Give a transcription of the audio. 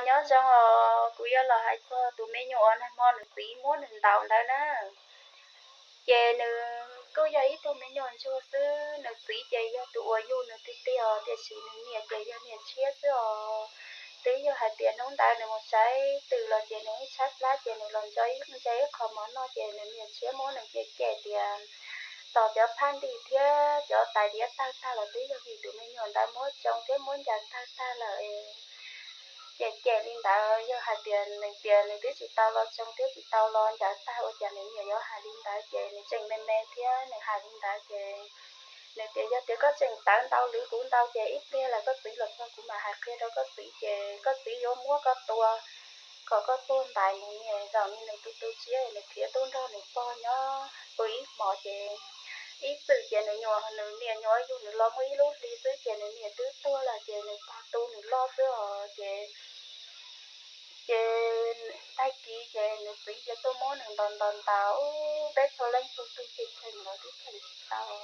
Nyob zoo os, kuv yuav los hais txog tus me nyuam uas nag hmo nws txiv muab nws ntaus ntawd na. Ces nws kuj yog ib tug me nyuam ntsuag xwb, nws txiv ces yog tus uas yug nws tiag tiag os, tiam sis nws niam ces yog niam tshiab xwb os. Twb yog hais tias hnub ntawd nws mus saib twm los ces nws ib tshaib plab ces nws los ntsib ib qho mov noj ces nws niam tshiab muab nws cem cem tias tos cov phaj ntim thiab cov tais diav tawg tag los twb yog vim tus me nyuam ntawd muab tsoo thiab muab ncaws tawg tag lawm. Ces cem li ntawd, yog hais tias nws tias nws twb tsis tau los tsoo thiab tsis tau los ncaws tag ua cas nws niam yuav hais li ntawd, ces nws tseem me me thiab nws hais li ntawd ces nws tias yog tias koj tseem tawv ntau lwm kuv ntau ces ib pliag lawm koj txiv los txog kuv mam hais qhia rau koj txiv ces koj txiv yuav muab koj tua kom koj tuag ntais. Nws niam zaum li nws tu tu siab nws khiav tuaj nrog nws pog nyob pw ib hmos ces ib txwm ces nws nyuam, nws niam nyuam yug nws los muaj ib lub hli xwb ces nws niam twb tuag lawm ces nws pog tu nws loj xwb os ces ces tag kis ces nws txiv ces tuaj muab nws ntaus ntaus ntaus, peb txhua leej txhua tus ces cheem los twb cheem tsis tau.